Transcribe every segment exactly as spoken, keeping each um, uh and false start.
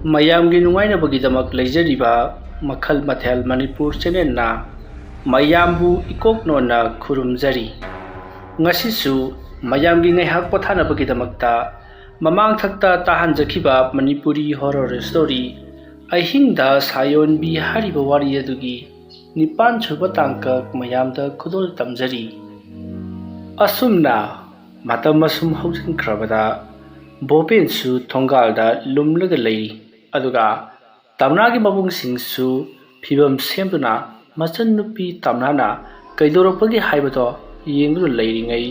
ꯃꯌꯥꯝꯒꯤ ꯅꯨꯡꯉꯥꯏꯅꯕꯒꯤꯗꯃꯛ ꯂꯩꯖꯔꯤꯕ ꯃꯈꯜ ꯃꯊꯦꯜ ꯃꯅꯤꯄꯨꯔ ꯆꯦꯅꯦꯜꯅ ꯃꯌꯥꯝꯕꯨ ꯏꯀꯣꯛ ꯅꯣꯟꯅ ꯈꯨꯔꯨꯝꯖꯔꯤ꯫ ꯉꯁꯤꯁꯨ ꯃꯌꯥꯝꯒꯤ ꯉꯥꯏꯍꯥꯛ ꯄꯣꯊꯥꯅꯕꯒꯤꯗꯃꯛꯇ ꯃꯃꯥꯡꯊꯛꯇ ꯇꯥꯍꯟꯖꯈꯤꯕ ꯃꯅꯤꯄꯨꯔꯤ ꯍꯣꯔꯣꯔ ꯁ꯭ꯇꯣꯔꯤ ꯑꯍꯤꯡꯗ ꯁꯥꯌꯣꯟꯕꯤ ꯍꯥꯏꯔꯤꯕ ꯋꯥꯔꯤ ꯑꯗꯨꯒꯤ ꯅꯤꯄꯥꯟ ꯁꯨꯕ ꯇꯥꯡꯀꯛ ꯃꯌꯥꯝꯗ ꯈꯨꯗꯣꯜ ꯇꯝꯖꯔꯤ꯫ ꯑꯁꯨꯝꯅ ꯃꯇꯝ ꯑꯁꯨꯝ ꯍꯧꯖꯤꯟꯈ꯭ꯔꯕꯗ ꯕꯣꯄꯦꯟꯁꯨ ꯊꯣꯡꯒꯥꯜꯗ ꯂꯨꯝꯂꯒ ꯂꯩꯔꯤ꯫ ꯑꯗꯨꯒ ꯇꯝꯅꯥꯒꯤ ꯃꯕꯨꯡꯁꯤꯡꯁꯨ ꯐꯤꯕꯝ ꯁꯦꯝꯗꯨꯅ ꯃꯆꯟꯅꯨꯄꯤ ꯇꯝꯅꯥꯅ ꯀꯩꯗꯧꯔꯛꯄꯒꯦ ꯍꯥꯏꯕꯗꯣ ꯌꯦꯡꯗꯨꯅ ꯂꯩꯔꯤꯉꯩ,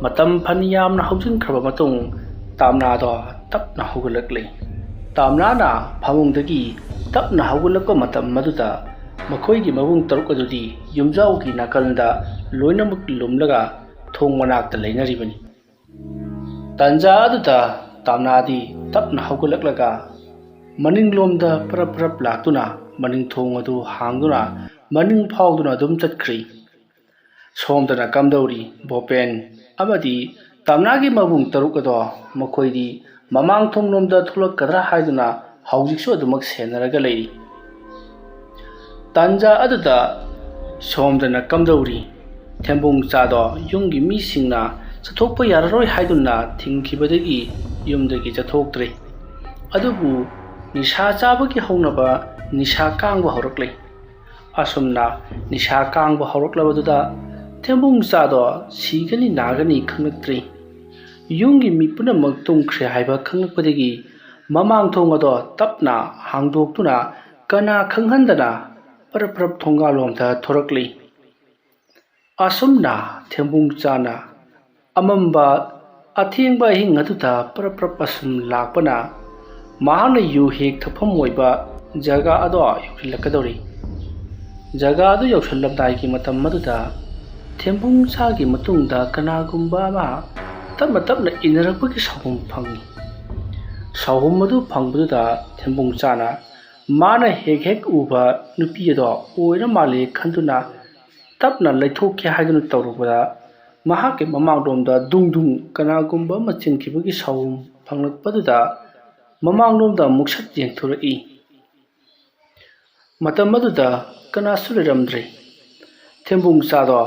ꯃꯇꯝ ꯐꯅ ꯌꯥꯝꯅ ꯍꯧꯖꯤꯟꯈ꯭ꯔꯕ ꯃꯇꯨꯡ ꯇꯝꯅꯥꯗꯣ ꯇꯞꯅ ꯍꯧꯒꯠꯂꯛꯂꯤ꯫ ꯇꯝꯅꯥꯅ ꯐꯃꯨꯡꯗꯒꯤ ꯇꯞꯅ ꯍꯧꯒꯠꯂꯛꯄ ꯃꯇꯝ ꯑꯗꯨꯗ ꯃꯈꯣꯏꯒꯤ ꯃꯕꯨꯡ ꯇꯔꯨꯛ ꯑꯗꯨꯗꯤ ꯌꯨꯝꯖꯥꯎꯒꯤ ꯅꯥꯀꯜꯗ ꯂꯣꯏꯅꯃꯛ ꯂꯨꯝꯂꯒ ꯊꯣꯡ ꯃꯅꯥꯛꯇ ꯂꯩꯅꯔꯤꯕꯅꯤ꯫ ꯇꯥꯟꯖꯥ ꯑꯗꯨꯗ ꯇꯥꯝꯅꯥꯗꯤ ꯇꯞꯅ ꯍꯧꯒꯠꯂꯛꯂꯒ ꯃꯅꯤꯡꯂꯣꯝꯗ ꯄꯔꯞ ꯄꯔꯞ ꯂꯥꯛꯇꯨꯅ ꯃꯅꯤꯡ ꯊꯣꯡ ꯑꯗꯨ ꯍꯥꯡꯗꯨꯅ ꯃꯅꯤꯡ ꯐꯥꯎꯗꯨꯅ ꯑꯗꯨꯝ ꯆꯠꯈ꯭ꯔꯤ꯫ ꯁꯣꯝꯗꯅ ꯀꯝꯗꯧꯔꯤ? ꯕꯣꯄꯦꯟ ꯑꯃꯗꯤ ꯇꯥꯝꯅꯥꯒꯤ ꯃꯕꯨꯡ ꯇꯔꯨꯛ ꯑꯗꯣ ꯃꯈꯣꯏꯗꯤ ꯃꯃꯥꯡ ꯊꯣꯡꯂꯣꯝꯗ ꯊꯣꯛꯂꯛꯀꯗ꯭ꯔꯥ ꯍꯥꯏꯗꯨꯅ ꯍꯧꯖꯤꯛꯁꯨ ꯑꯗꯨꯃꯛ ꯁꯦꯟꯅꯔꯒ ꯂꯩꯔꯤ꯫ ꯇꯥꯟꯖꯥ ꯑꯗꯨꯗ ꯁꯣꯝꯗꯅ ꯀꯝꯗꯧꯔꯤ? ꯊꯦꯝꯕꯨꯡꯆꯥꯗꯣ ꯌꯨꯝꯒꯤ ꯃꯤꯁꯤꯡꯅ ꯆꯠꯊꯣꯛꯄ ꯌꯥꯔꯔꯣꯏ ꯍꯥꯏꯗꯨꯅ ꯊꯤꯡꯈꯤꯕꯗꯒꯤ ꯌꯨꯝꯗꯒꯤ ꯆꯠꯊꯣꯛꯇ꯭ꯔꯦ꯫ ꯑꯗꯨꯕꯨ ꯅꯤꯁꯥ ꯆꯥꯕꯒꯤ ꯍꯧꯅꯕ ꯅꯤꯁꯥ ꯀꯥꯡꯕ ꯍꯧꯔꯛꯂꯦ꯫ ꯑꯁꯨꯝꯅ ꯅꯤꯁꯥ ꯀꯥꯡꯕ ꯍꯧꯔꯛꯂꯕꯗꯨꯗ ꯊꯦꯝꯕꯨꯡꯆꯥꯗꯣ ꯁꯤꯒꯅꯤ ꯅꯥꯒꯅꯤ ꯈꯪꯂꯛꯇ꯭ꯔꯤ꯫ ꯌꯨꯝꯒꯤ ꯃꯤ ꯄꯨꯝꯅꯃꯛ ꯇꯨꯝꯈ꯭ꯔꯦ ꯍꯥꯏꯕ ꯈꯪꯂꯛꯄꯗꯒꯤ ꯃꯃꯥꯡ ꯊꯣꯡ ꯑꯗꯣ ꯇꯞꯅ ꯍꯥꯡꯗꯣꯛꯇꯨꯅ ꯀꯅꯥ ꯈꯪꯍꯟꯗꯅ ꯄꯔꯞ ꯄꯔꯞ ꯊꯣꯡꯒꯥꯜꯂꯣꯝꯗ ꯊꯣꯔꯛꯂꯤ꯫ ꯑꯁꯨꯝꯅ ꯊꯦꯝꯕꯨꯡꯆꯥꯅ ꯑꯃꯝꯕ ꯑꯊꯦꯡꯕ ꯑꯍꯤꯡ ꯑꯗꯨꯗ ꯄꯔꯞ ꯄꯔꯞ ꯑꯁꯨꯝ ꯂꯥꯛꯄꯅ ꯃꯍꯥꯛꯅ ꯌꯨ ꯍꯦꯛ ꯊꯛꯐꯝ ꯑꯣꯏꯕ ꯖꯒꯥ ꯑꯗꯣ ꯌꯧꯁꯤꯜꯂꯛꯀꯗꯧꯔꯤ꯫ ꯖꯒꯥ ꯑꯗꯨ ꯌꯧꯁꯤꯜꯂꯝꯗꯥꯏꯒꯤ ꯃꯇꯝ ꯑꯗꯨꯗ ꯊꯦꯝꯕꯨꯡꯆꯥꯒꯤ ꯃꯇꯨꯡꯗ ꯀꯅꯥꯒꯨꯝꯕ ꯑꯃ ꯇꯞꯅ ꯇꯞꯅ ꯏꯟꯅꯔꯛꯄꯒꯤ ꯁꯥꯎꯍꯨꯝ ꯐꯪꯏ꯫ ꯁꯥꯎꯍꯨꯝ ꯑꯗꯨ ꯐꯪꯕꯗꯨꯗ ꯊꯦꯝꯕꯨꯡꯆꯥꯅ ꯃꯥꯅ ꯍꯦꯛ ꯍꯦꯛ ꯎꯕ ꯅꯨꯄꯤ ꯑꯗꯣ ꯑꯣꯏꯔ ꯃꯥꯜꯂꯦ ꯈꯟꯗꯨꯅ ꯇꯞꯅ ꯂꯩꯊꯣꯛꯀꯦ ꯍꯥꯏꯗꯨꯅ ꯇꯧꯔꯨꯕꯗ ꯃꯍꯥꯛꯀꯤ ꯃꯃꯥꯡꯂꯣꯝꯗ ꯗꯨꯡ ꯗꯨꯡ ꯀꯅꯥꯒꯨꯝꯕ ꯑꯃ ꯆꯦꯟꯈꯤꯕꯒꯤ ꯁꯥꯎꯍꯨꯝ ꯐꯪꯂꯛꯄꯗꯨꯗ ꯃꯃꯥꯡꯂꯣꯝꯗ ꯑꯃꯨꯛ ꯁꯠ ꯌꯦꯡꯊꯣꯔꯛꯏ꯫ ꯃꯇꯝ ꯑꯗꯨꯗ ꯀꯅꯥꯁꯨ ꯂꯩꯔꯝꯗ꯭ꯔꯦ꯫ ꯊꯦꯝꯕꯨꯡꯆꯥꯗꯣ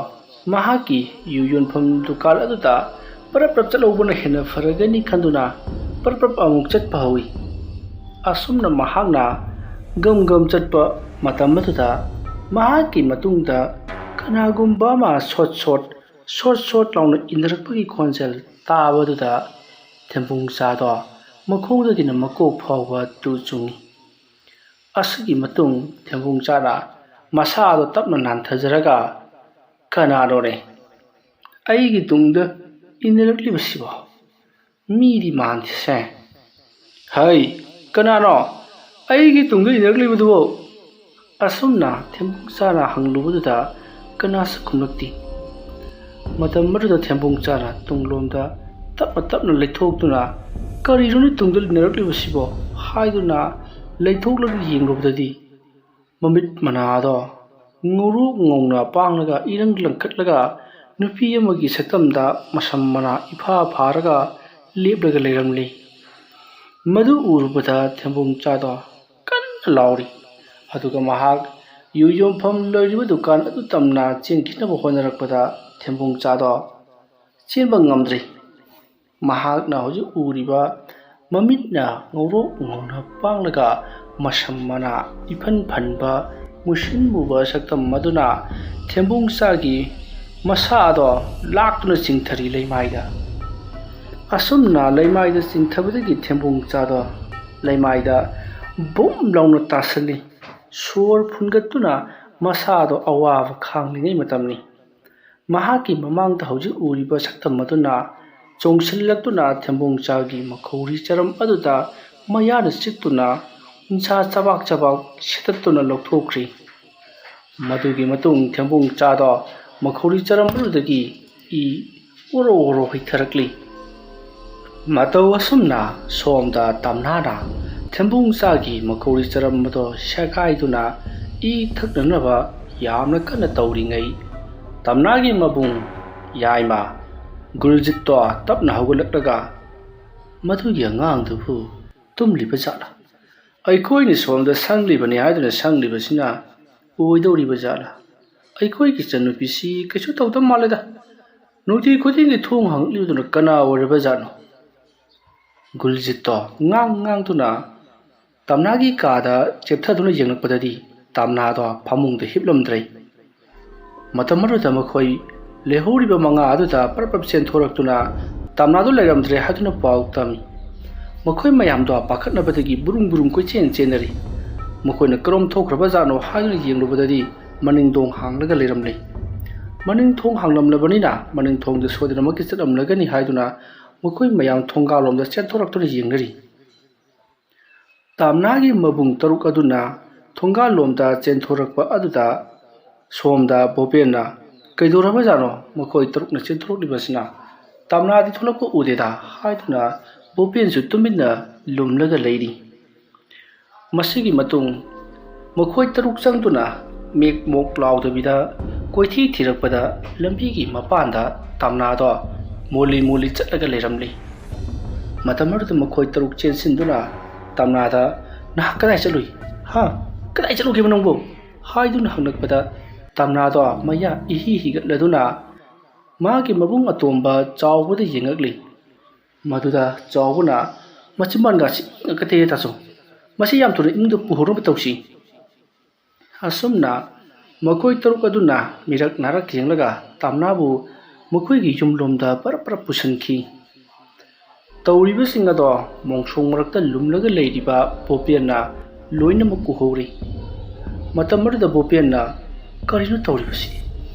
ꯃꯍꯥꯛꯀꯤ ꯌꯨ ꯌꯣꯟꯐꯝ ꯗꯨꯀꯥꯟ ꯑꯗꯨꯗ ꯄꯔꯞ ꯄꯔꯞ ꯆꯠꯍꯧꯕꯅ ꯍꯦꯟꯅ ꯐꯔꯒꯅꯤ ꯈꯟꯗꯨꯅ ꯄꯔꯞ ꯄꯔꯞ ꯑꯃꯨꯛ ꯆꯠꯄ ꯍꯧꯏ꯫ ꯑꯁꯨꯝꯅ ꯃꯍꯥꯛꯅ ꯒꯝ ꯒꯝ ꯆꯠꯄ ꯃꯇꯝ ꯑꯗꯨꯗ ꯃꯍꯥꯛꯀꯤ ꯃꯇꯨꯡꯗ ꯀꯅꯥꯒꯨꯝꯕ ꯑꯃ ꯁꯣꯠ ꯁꯣꯠ, ꯁꯣꯠ ꯁꯣꯠ ꯂꯥꯎꯅ ꯏꯟꯅꯔꯛꯄꯒꯤ ꯈꯣꯟꯖꯦꯜ ꯇꯥꯕꯗꯨꯗ ꯊꯦꯝꯕꯨꯡꯆꯥꯗꯣ ꯃꯈꯣꯡꯗꯒꯤꯅ ꯃꯀꯣꯛ ꯐꯥꯎꯕ ꯇꯨ ꯆꯨꯡꯏ꯫ ꯑꯁꯤꯒꯤ ꯃꯇꯨꯡ ꯊꯦꯝꯕꯨꯡꯆꯥꯅ ꯃꯁꯥꯗꯣ ꯇꯞꯅ ꯅꯥꯟꯊꯖꯔꯒ, "ꯀꯅꯥꯅꯣꯅꯦ ꯑꯩꯒꯤ ꯇꯨꯡꯗ ꯏꯟꯅꯔꯛꯂꯤꯕꯁꯤꯕꯣ? ꯃꯤꯗꯤ ꯃꯥꯟꯗꯦꯁꯦ꯫ ꯍꯩ, ꯀꯅꯥꯅꯣ ꯑꯩꯒꯤ ꯇꯨꯡꯗ ꯏꯟꯅꯔꯛꯂꯤꯕꯗꯨꯕꯣ?" ꯑꯁꯨꯝꯅ ꯊꯦꯝꯕꯨꯡꯆꯥꯅ ꯍꯪꯂꯨꯕꯗꯨꯗ ꯀꯅꯥꯁꯨ ꯈꯨꯝꯂꯛꯇꯦ꯫ ꯃꯇꯝ ꯑꯗꯨꯗ ꯊꯦꯝꯕꯨꯡꯆꯥꯅ ꯇꯨꯡꯂꯣꯝꯗ ꯇꯞꯅ ꯇꯞꯅ ꯂꯩꯊꯣꯛꯇꯨꯅ, "ꯀꯔꯤꯅꯣꯅꯦ ꯇꯨꯡꯗ ꯏꯟꯅꯔꯛꯂꯤꯕꯁꯤꯕꯣ?" ꯍꯥꯏꯗꯨꯅ ꯂꯩꯊꯣꯛꯂꯒ ꯌꯦꯡꯂꯨꯕꯗꯗꯤ ꯃꯃꯤꯠ ꯃꯅꯥꯗꯣ ꯉꯧꯔꯣꯛ ꯉꯧꯅ ꯄꯥꯡꯂꯒ ꯏꯔꯪ ꯂꯪꯈꯠꯂꯒ ꯅꯨꯄꯤ ꯑꯃꯒꯤ ꯁꯛꯇꯝꯗ ꯃꯁꯝ ꯃꯅꯥ ꯏꯐꯥ ꯐꯥꯔꯒ ꯂꯦꯞꯂꯒ ꯂꯩꯔꯝꯂꯤ꯫ ꯃꯗꯨ ꯎꯔꯨꯕꯗ ꯊꯦꯝꯕꯨꯡꯆꯥꯗꯣ ꯀꯟꯅ ꯂꯥꯎꯔꯤ꯫ ꯑꯗꯨꯒ ꯃꯍꯥꯛ ꯌꯨ ꯌꯣꯟꯐꯝ ꯂꯩꯔꯤꯕ ꯗꯨꯀꯥꯟ ꯑꯗꯨ ꯇꯝꯅ ꯆꯦꯟꯈꯤꯅꯕ ꯍꯣꯠꯅꯔꯛꯄꯗ ꯊꯦꯝꯕꯨꯡꯆꯥꯗꯣ ꯆꯦꯟꯕ ꯉꯝꯗ꯭ꯔꯤ꯫ ꯃꯍꯥꯛꯅ ꯍꯧꯖꯤꯛ ꯎꯔꯤꯕ ꯃꯃꯤꯠꯅ ꯉꯧꯔꯣꯛ ꯉꯧꯅ ꯄꯥꯡꯂꯒ ꯃꯁꯝ ꯃꯅꯥ ꯏꯐꯟ ꯐꯟꯕ ꯃꯨꯁꯤꯟ ꯃꯨꯕ ꯁꯛꯇꯝ ꯑꯗꯨꯅ ꯊꯦꯝꯕꯨꯡꯆꯥꯒꯤ ꯃꯁꯥ ꯑꯗꯣ ꯂꯥꯛꯇꯨꯅ ꯆꯤꯡꯊꯔꯤ ꯂꯩꯃꯥꯏꯗ꯫ ꯑꯁꯨꯝꯅ ꯂꯩꯃꯥꯏꯗ ꯆꯤꯡꯊꯕꯗꯒꯤ ꯊꯦꯝꯕꯨꯡꯆꯥꯗꯣ ꯂꯩꯃꯥꯏꯗ ꯕꯨꯝ ꯂꯥꯎꯅ ꯇꯥꯁꯜꯂꯤ꯫ ꯁꯣꯔ ꯐꯨꯟꯒꯠꯇꯨꯅ ꯃꯁꯥꯗꯣ ꯑꯋꯥꯕ ꯈꯥꯡꯂꯤꯉꯩ ꯃꯇꯝꯅꯤ꯫ ꯃꯍꯥꯛꯀꯤ ꯃꯃꯥꯡꯗ ꯍꯧꯖꯤꯛ ꯎꯔꯤꯕ ꯁꯛꯇꯝ ꯑꯗꯨꯅ ꯆꯣꯡꯁꯤꯜꯂꯛꯇꯨꯅ ꯊꯦꯝꯕꯨꯡꯆꯥꯒꯤ ꯃꯈꯧꯔꯤ ꯆꯔꯝ ꯑꯗꯨꯗ ꯃꯌꯥꯅ ꯆꯤꯛꯇꯨꯅ ꯎꯟꯁꯥ ꯆꯕꯥꯛ ꯆꯕꯥꯛ ꯁꯦꯠꯇꯠꯇꯨꯅ ꯂꯧꯊꯣꯛꯈ꯭ꯔꯤ꯫ ꯃꯗꯨꯒꯤ ꯃꯇꯨꯡ ꯊꯦꯝꯕꯨꯡꯆꯥꯗꯣ ꯃꯈꯧꯔꯤ ꯆꯔꯝ ꯑꯗꯨꯗꯒꯤ ꯏ ꯑꯣꯔꯣ ꯑꯣꯔꯣ ꯍꯩꯊꯔꯛꯂꯤ꯫ ꯃꯇꯧ ꯑꯁꯨꯝꯅ ꯁꯣꯝꯗ ꯇꯝꯅꯥꯅ ꯊꯦꯝꯕꯨꯡꯆꯥꯒꯤ ꯃꯈꯧꯔꯤ ꯆꯔꯝ ꯑꯗꯣ ꯁꯦꯒꯥꯏꯗꯨꯅ ꯏ ꯊꯛꯅꯅꯕ ꯌꯥꯝꯅ ꯀꯟꯅ ꯇꯧꯔꯤꯉꯩ, ꯇꯝꯅꯥꯒꯤ ꯃꯕꯨꯡ ꯌꯥꯏꯃ ꯒꯨꯜꯖꯤꯠꯇꯣ ꯇꯞꯅ ꯍꯧꯒꯠꯂꯛꯂꯒ, "ꯃꯗꯨꯒꯤ ꯑꯉꯥꯡꯗꯨꯕꯨ ꯇꯨꯝꯂꯤꯕ ꯖꯥꯠꯂꯥ? ꯑꯩꯈꯣꯏꯅ ꯁꯣꯝꯗ ꯁꯪꯂꯤꯕꯅꯤ ꯍꯥꯏꯗꯨꯅ ꯁꯪꯂꯤꯕꯁꯤꯅ ꯑꯣꯏꯗꯧꯔꯤꯕ ꯖꯥꯠꯂꯥ? ꯑꯩꯈꯣꯏꯒꯤ ꯏꯆꯟꯅꯨꯄꯤꯁꯤ ꯀꯩꯁꯨ ꯇꯧꯗꯕ ꯃꯥꯜꯂꯦꯗ꯫ ꯅꯨꯡꯇꯤ ꯈꯨꯗꯤꯡꯒꯤ ꯊꯣꯡ ꯍꯥꯡꯂꯤꯕꯗꯨꯅ ꯀꯅꯥ ꯑꯣꯏꯔꯕ ꯖꯥꯠꯅꯣ? ꯒꯨꯜꯖꯤꯠꯇꯣ ꯉꯥꯡ ꯉꯥꯡꯗꯨꯅ ꯇꯝꯅꯥꯒꯤ ꯀꯥꯗ ꯆꯦꯞꯊꯗꯨꯅ ꯌꯦꯡꯂꯛꯄꯗꯗꯤ ꯇꯝꯅꯥꯗꯣ ꯐꯃꯨꯡꯗ ꯍꯤꯞꯂꯝꯗ꯭ꯔꯦ꯫ ꯃꯇꯝ ꯑꯗꯨꯗ ꯃꯈꯣꯏ ꯂꯩꯍꯧꯔꯤꯕ ꯃꯉꯥ ꯑꯗꯨꯗ ꯄꯔꯞ ꯄꯔꯞ ꯆꯦꯟꯊꯣꯔꯛꯇꯨꯅ ꯇꯝꯅꯥꯗꯨ ꯂꯩꯔꯝꯗ꯭ꯔꯦ ꯍꯥꯏꯗꯨꯅ ꯄꯥꯎ ꯇꯝꯃꯤ꯫ ꯃꯈꯣꯏ ꯃꯌꯥꯝꯗꯣ ꯄꯥꯈꯠꯅꯕꯗꯒꯤ ꯕꯨꯔꯨꯝ ꯕꯨꯔꯨꯝ ꯀꯣꯏꯆꯦꯟ ꯆꯦꯟꯅꯔꯤ꯫ ꯃꯈꯣꯏꯅ ꯀꯔꯣꯝ ꯊꯣꯛꯈ꯭ꯔꯕ ꯖꯥꯠꯅꯣ ꯍꯥꯏꯗꯨꯅ ꯌꯦꯡꯂꯨꯕꯗꯗꯤ ꯃꯅꯤꯡ ꯊꯣꯡ ꯍꯥꯡꯂꯒ ꯂꯩꯔꯝꯂꯦ꯫ ꯃꯅꯤꯡ ꯊꯣꯡ ꯍꯥꯡꯂꯝꯂꯕꯅꯤꯅ ꯃꯅꯤꯡ ꯊꯣꯡꯗ ꯁꯣꯏꯗꯅꯃꯛꯀꯤ ꯆꯠꯂꯝꯂꯒꯅꯤ ꯍꯥꯏꯗꯨꯅ ꯃꯈꯣꯏ ꯃꯌꯥꯝ ꯊꯣꯡꯒꯥꯜꯂꯣꯝꯗ ꯆꯦꯟꯊꯣꯔꯛꯇꯨꯅ ꯌꯦꯡꯅꯔꯤ꯫ ꯇꯥꯝꯅꯥꯒꯤ ꯃꯕꯨꯡ ꯇꯔꯨꯛ ꯑꯗꯨꯅ ꯊꯣꯡꯒꯥꯜꯂꯣꯝꯗ ꯆꯦꯟꯊꯣꯔꯛꯄ ꯑꯗꯨꯗ ꯁꯣꯝꯗ ꯕꯣꯄꯦꯟꯅ "ꯀꯩꯗꯧꯔꯕꯖꯥꯠꯅꯣ? ꯃꯈꯣꯏ ꯇꯔꯨꯛꯅ ꯆꯦꯟꯊꯣꯔꯛꯂꯤꯕꯁꯤꯅ ꯇꯥꯝꯅꯥꯗꯤ ꯊꯣꯛꯂꯛꯄ ꯎꯗꯦꯗ" ꯍꯥꯏꯗꯨꯅ ꯕꯣꯄꯦꯟꯁꯨ ꯇꯨꯃꯤꯟꯅ ꯂꯨꯝꯂꯒ ꯂꯩꯔꯤ꯫ ꯃꯁꯤꯒꯤ ꯃꯇꯨꯡ ꯃꯈꯣꯏ ꯇꯔꯨꯛ ꯆꯪꯗꯨꯅ ꯃꯦꯛ ꯃꯣꯛ ꯂꯥꯎꯗꯕꯤꯗ ꯀꯣꯏꯊꯤ ꯊꯤꯔꯛꯄꯗ ꯂꯝꯕꯤꯒꯤ ꯃꯄꯥꯟꯗ ꯇꯥꯝꯅꯥꯗꯣ ꯃꯣꯂꯤ ꯃꯣꯂꯤ ꯆꯠꯂꯒ ꯂꯩꯔꯝꯂꯤ꯫ ꯃꯇꯝ ꯑꯗꯨꯗ ꯃꯈꯣꯏ ꯇꯔꯨꯛ ꯆꯦꯟꯁꯤꯟꯗꯨꯅ ꯇꯥꯝꯅꯥꯗ "ꯅꯍꯥꯛ ꯀꯗꯥꯏ ꯆꯠꯂꯨꯏ? ꯍꯥ? ꯀꯗꯥꯏ ꯆꯠꯂꯨꯒꯦꯕ ꯅꯪꯕꯨ?" ꯍꯥꯏꯗꯨꯅ ꯍꯪꯂꯛꯄꯗ ꯇꯥꯝꯅꯥꯗꯣ ꯃꯌꯥ ꯏꯍꯤ ꯍꯤꯒꯠꯂꯗꯨꯅ ꯃꯥꯒꯤ ꯃꯕꯨꯡ ꯑꯇꯣꯝꯕ ꯆꯥꯎꯕꯗ ꯌꯦꯡꯉꯛꯂꯤ꯫ ꯃꯗꯨꯗ ꯆꯥꯎꯕꯅ "ꯃꯆꯤꯟꯕꯥꯟꯒꯁꯤ ꯏꯪꯉꯛꯀꯗꯦ ꯇꯥꯆꯧ꯫ ꯃꯁꯤ ꯌꯥꯝ ꯊꯨꯅ ꯏꯃꯨꯡꯗ ꯄꯨꯍꯧꯅꯕ ꯇꯧꯁꯤ꯫" ꯑꯁꯨꯝꯅ ꯃꯈꯣꯏ ꯇꯔꯨꯛ ꯑꯗꯨꯅ ꯃꯤꯔꯛ ꯅꯥꯔꯛ ꯌꯦꯡꯂꯒ ꯇꯥꯝꯅꯥꯕꯨ ꯃꯈꯣꯏꯒꯤ ꯌꯨꯝꯂꯣꯝꯗ ꯄꯔꯞ ꯄꯔꯞ ꯄꯨꯁꯤꯟꯈꯤ꯫ ꯇꯧꯔꯤꯕꯁꯤꯡ ꯑꯗꯣ ꯃꯣꯡꯁꯣꯡ ꯃꯔꯛꯇ ꯂꯨꯝꯂꯒ ꯂꯩꯔꯤꯕ ꯕꯣꯄꯦꯟꯅ ꯂꯣꯏꯅꯃꯛ ꯎꯍꯧꯔꯤ꯫ ꯃꯇꯝ ꯑꯗꯨꯗ ꯕꯣꯄꯦꯟꯅ "ꯀꯔꯤꯅꯣ ꯇꯧꯔꯤꯕꯁꯤ?